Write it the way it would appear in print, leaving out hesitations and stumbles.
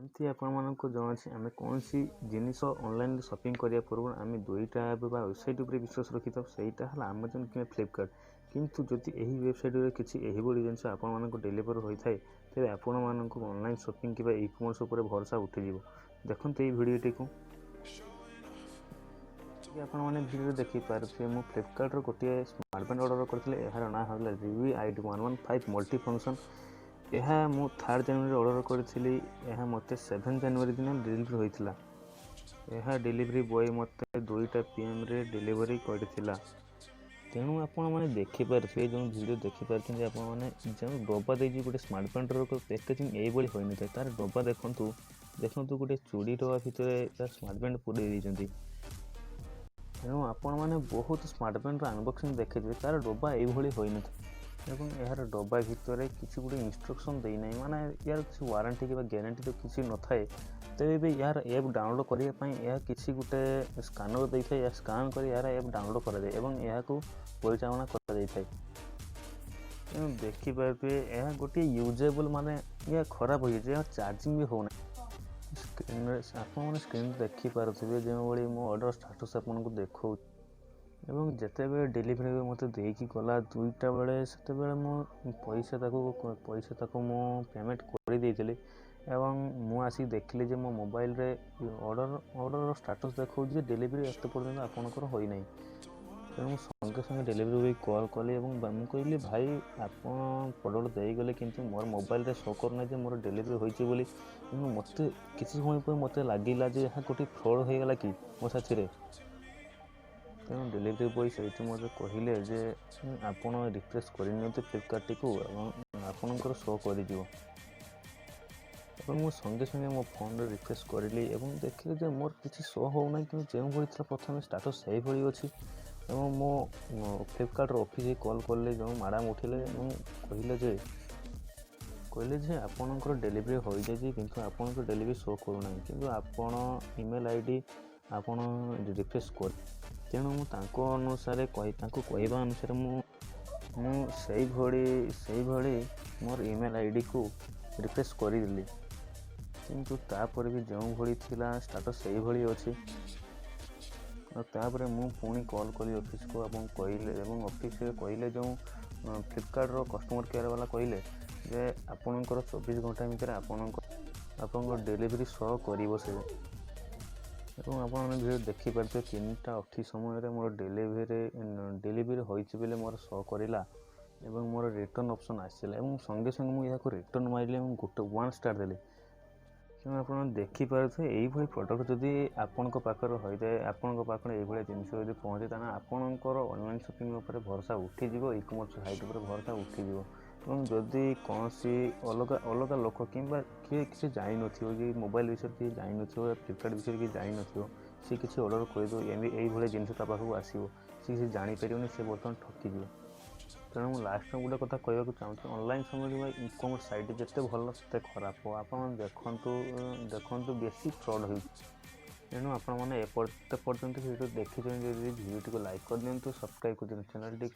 ଯେମିତି ଆପଣମାନଙ୍କୁ ଜଣାଅଛି, ଆମେ କୌଣସି ଜିନିଷ ଅନଲାଇନରେ ସପିଂ କରିବା ପୂର୍ବରୁ ଆମେ ଦୁଇଟା ଆପ୍ ବା ୱେବସାଇଟ୍ ଉପରେ ବିଶ୍ୱାସ ରଖିଥାଉ। ସେଇଟା ହେଲା ଆମାଜନ୍ କିମ୍ବା ଫ୍ଲିପକାର୍ଟ। କିନ୍ତୁ ଯଦି ଏହି ୱେବସାଇଟ୍ରେ କିଛି ଏହିଭଳି ଜିନିଷ ଆପଣମାନଙ୍କୁ ଡେଲିଭର ହୋଇଥାଏ, ତେବେ ଆପଣମାନଙ୍କୁ ଅନଲାଇନ୍ ସପିଂ କିମ୍ବା ଇ କମର୍ସ ଉପରେ ଭରସା ଉଠିଯିବ। ଦେଖନ୍ତୁ ଏଇ ଭିଡ଼ିଓଟିକୁ। ଆପଣମାନେ ଭିଡ଼ିଓରେ ଦେଖିପାରୁଥିବେ, ମୁଁ ଫ୍ଲିପକାର୍ଟରୁ ଗୋଟିଏ ସ୍ମାର୍ଟ ବ୍ୟାଣ୍ଡ ଅର୍ଡ଼ର କରିଥିଲି। ଏହାର ନାଁ ହେଲା ରିବି ID 115 multi function. ଏହା ମୁଁ 3 ଜାନୁଆରୀ ଅର୍ଡ଼ର କରିଥିଲି। ଏହା ମୋତେ 7 ଜାନୁଆରୀ ଦିନ ଡେଲିଭରି ହୋଇଥିଲା। ଏହା ଡେଲିଭରି ବୟ ମୋତେ 2ଟା ପିଏମ୍ରେ ଡେଲିଭରି କରିଥିଲା। ତେଣୁ ଆପଣମାନେ ଦେଖିପାରୁଥିବେ, ଯେଉଁ ଭିଡ଼ିଓ ଦେଖିପାରୁଛନ୍ତି ଆପଣମାନେ, ଯେଉଁ ଡବା ଦେଇଛି, ଗୋଟେ ସ୍ମାର୍ଟ ବ୍ୟାଣ୍ଡର ପ୍ୟାକେଜିଂ ଏଇଭଳି ହୋଇନଥାଏ। ତାର ଡବା ଦେଖନ୍ତୁ, ଦେଖନ୍ତୁ, ଗୋଟେ ଚୁଡ଼ି ଡବା ଭିତରେ ତାର ସ୍ମାର୍ଟ ବ୍ୟାଣ୍ଡ ପୁରେଇ ଦେଇଛନ୍ତି। ତେଣୁ ଆପଣମାନେ ବହୁତ ସ୍ମାର୍ଟ ବ୍ୟାଣ୍ଡର ଅନବକ୍ସିଂ ଦେଖିଥିବେ, ତାର ଡବା ଏଇଭଳି ହୋଇନଥାଏ ଏବଂ ଏହାର ଡବା ଭିତରେ କିଛି ଗୋଟେ ଇନଷ୍ଟ୍ରକ୍ସନ୍ ଦେଇନାହିଁ। ମାନେ ଏହାର କିଛି ୱାରେଣ୍ଟି କିମ୍ବା ଗ୍ୟାରେଣ୍ଟି ତ କିଛି ନଥାଏ। ତେବେ ବି ଏହାର ଆପ୍ ଡାଉନଲୋଡ଼୍ କରିବା ପାଇଁ ଏହା କିଛି ଗୋଟେ ସ୍କାନର୍ ଦେଇଥାଏ। ଏହା ସ୍କାନ୍ କରି ଏହାର ଆପ୍ ଡାଉନଲୋଡ଼୍ କରାଯାଏ ଏବଂ ଏହାକୁ ପରିଚାଳନା କରାଯାଇଥାଏ। ତେଣୁ ଦେଖିପାରୁଥିବେ, ଏହା ଗୋଟିଏ ୟୁଜେବଲ୍, ମାନେ ଏହା ଖରାପ ହୋଇଯାଇଛି। ଏହା ଚାର୍ଜିଂ ବି ହେଉନାହିଁ। ସ୍କ୍ରିନ୍ରେ ଆପଣମାନେ ସ୍କ୍ରିନ୍ରେ ଦେଖିପାରୁଥିବେ, ଯେଉଁଭଳି ମୋ ଅର୍ଡ଼ର ଷ୍ଟାଟସ୍ ଆପଣଙ୍କୁ ଦେଖାଉଛି। ଏବଂ ଯେତେବେଳେ ଡେଲିଭରି ମୋତେ ଦେଇକି ଗଲା 2ଟା ବେଳେ, ସେତେବେଳେ ମୁଁ ପଇସା ତାକୁ ମୁଁ ପେମେଣ୍ଟ କରିଦେଇଥିଲି ଏବଂ ମୁଁ ଆସିକି ଦେଖିଲି ଯେ ମୋ ମୋବାଇଲରେ ଅର୍ଡ଼ରର ଷ୍ଟାଟସ୍ ଦେଖାଉଛି ଯେ ଡେଲିଭରି ଏତେ ପର୍ଯ୍ୟନ୍ତ ଆପଣଙ୍କର ହୋଇନାହିଁ। ତେଣୁ ମୁଁ ସଙ୍ଗେ ସଙ୍ଗେ ଡେଲିଭରି ବୟ କଲ୍ କଲି ଏବଂ ମୁଁ କହିଲି, "ଭାଇ, ଆପଣ ପ୍ରଡ଼କ୍ଟ ଦେଇଗଲେ, କିନ୍ତୁ ମୋର ମୋବାଇଲରେ ଶୋ କରୁନାହିଁ ଯେ ମୋର ଡେଲିଭରି ହୋଇଛି ବୋଲି।" ତେଣୁ ମୋତେ କିଛି ସମୟ ପରେ ମୋତେ ଲାଗିଲା ଯେ ଏହା ଗୋଟିଏ ଫ୍ରଡ଼୍ ହୋଇଗଲା କି ମୋ ସାଥିରେ? ତେଣୁ ଡେଲିଭରି ବୟ ସେଇଠି ମୋତେ କହିଲେ ଯେ ଆପଣ ରିଫ୍ରେଶ୍ କରିନିଅନ୍ତୁ ଫ୍ଲିପକାର୍ଟଟିକୁ ଏବଂ ଆପଣଙ୍କର ଶୋ କରିଯିବ। ଏବଂ ମୁଁ ସଙ୍ଗେ ସଙ୍ଗେ ମୋ ଫୋନରେ ରିଫ୍ରେଶ୍ କରିଲି ଏବଂ ଦେଖିଲି ଯେ ମୋର କିଛି ଶୋ ହେଉନାହିଁ, କିନ୍ତୁ ଯେଉଁଭଳି ଥିଲା ପ୍ରଥମେ, ଷ୍ଟାଟସ୍ ସେଇଭଳି ଅଛି। ଏବଂ ମୁଁ ଫ୍ଲିପକାର୍ଟର ଅଫିସରେ କଲ୍ କଲି। ଯେଉଁ ମ୍ୟାଡ଼ାମ୍ ଉଠିଲେ ଏବଂ କହିଲେ ଯେ ଆପଣଙ୍କର ଡେଲିଭରି ହୋଇଯାଇଛି, କିନ୍ତୁ ଆପଣଙ୍କ ଡେଲିଭରି ଶୋ କରୁନାହିଁ, କିନ୍ତୁ ଆପଣ ଇମେଲ୍ ଆଇଡ଼ି ଆପଣ ରିଫ୍ରେଶ୍ କରି। ତେଣୁ ମୁଁ ତାଙ୍କ ଅନୁସାରେ କହି ତାଙ୍କୁ କହିବା ଅନୁସାରେ ମୁଁ ମୁଁ ସେଇଭଳି ସେଇଭଳି ମୋର ଇମେଲ୍ ଆଇଡ଼ିକୁ ରିଫ୍ରେଶ୍ କରିଦେଲି। କିନ୍ତୁ ତାପରେ ବି ଯେଉଁଭଳି ଥିଲା, ଷ୍ଟାଟସ୍ ସେଇଭଳି ଅଛି। ଆଉ ତାପରେ ମୁଁ ପୁଣି କଲ୍ କଲି ଅଫିସକୁ ଏବଂ କହିଲେ ଏବଂ ଅଫିସରେ କହିଲେ, ଯେଉଁ ଫ୍ଲିପକାର୍ଟର କଷ୍ଟମର୍ କେୟାର ବାଲା କହିଲେ ଯେ ଆପଣଙ୍କର 24 ଘଣ୍ଟା ଭିତରେ ଆପଣଙ୍କ ଆପଣଙ୍କ ଡେଲିଭରି ଶୋ କରିବ ସେ। ଏବଂ ଆପଣମାନେ ଭିଡ଼ିଓ ଦେଖିପାରୁଥିବେ, 3ଟା 28 ସମୟରେ ମୋର ଡେଲିଭରି ଡେଲିଭରି ହୋଇଛି ବୋଲି ମୋର ଶୋ କରିଲା ଏବଂ ମୋର ରିଟର୍ଣ୍ଣ ଅପସନ୍ ଆସିଲା ଏବଂ ସଙ୍ଗେ ସଙ୍ଗେ ମୁଁ ଏହାକୁ ରିଟର୍ଣ୍ଣ ମାରିଲି ଏବଂ ଗୋଟେ ୱାନ୍ ଷ୍ଟାର୍ ଦେଲି। ତେଣୁ ଆପଣ ଦେଖିପାରୁଥିବେ, ଏଇଭଳି ପ୍ରଡ଼କ୍ଟ ଯଦି ଆପଣଙ୍କ ପାଖରେ ହୋଇଥାଏ, ଆପଣଙ୍କ ପାଖରେ ଏଇଭଳିଆ ଜିନିଷ ଯଦି ପହଞ୍ଚେ, ତାହେଲେ ଆପଣଙ୍କର ଅନଲାଇନ୍ ସପିଂ ଉପରେ ଭରସା ଉଠିଯିବ, ଇ କମର୍ସ ସାଇଟ୍ ଉପରେ ଭରସା ଉଠିଯିବ। ଏବଂ ଯଦି କୌଣସି ଅଲଗା ଅଲଗା ଲୋକ କିମ୍ବା କିଏ କିଛି ଜାଣିନଥିବ କି ମୋବାଇଲ ବିଷୟରେ କିଛି ଜାଣିନଥିବ, ଫ୍ଲିପକାର୍ଟ ବିଷୟରେ କିଛି ଜାଣିନଥିବ, ସେ କିଛି ଅର୍ଡ଼ର କରିଦେବ, ଏମିତି ଏଇଭଳିଆ ଜିନିଷ ତା ପାଖକୁ ଆସିବ, ସେ କିଛି ଜାଣିପାରିବନି, ସେ ବର୍ତ୍ତମାନ ଠକିଯିବ। ତେଣୁ ମୁଁ ଲାଷ୍ଟ ଗୋଟେ କଥା କହିବାକୁ ଚାହୁଁଛି, ଅନଲାଇନ୍ ସମୟରେ ବା ଇ କମର୍ସ ସାଇଟ୍ ଯେତେ ଭଲ ସେତେ ଖରାପ। ଆପଣ ଦେଖନ୍ତୁ, ଦେଖନ୍ତୁ, ବେଶୀ ଫ୍ରଡ଼୍ ହେଉଛି। ତେଣୁ ଆପଣମାନେ ଏତେ ପର୍ଯ୍ୟନ୍ତ ଭିଡ଼ିଓ ଦେଖିଛନ୍ତି ଯଦି, ଭିଡ଼ିଓଟିକୁ ଲାଇକ୍ କରିଦିଅନ୍ତୁ, ସବସ୍କ୍ରାଇବ୍ କରିଦିଅନ୍ତୁ ଚ୍ୟାନେଲଟି।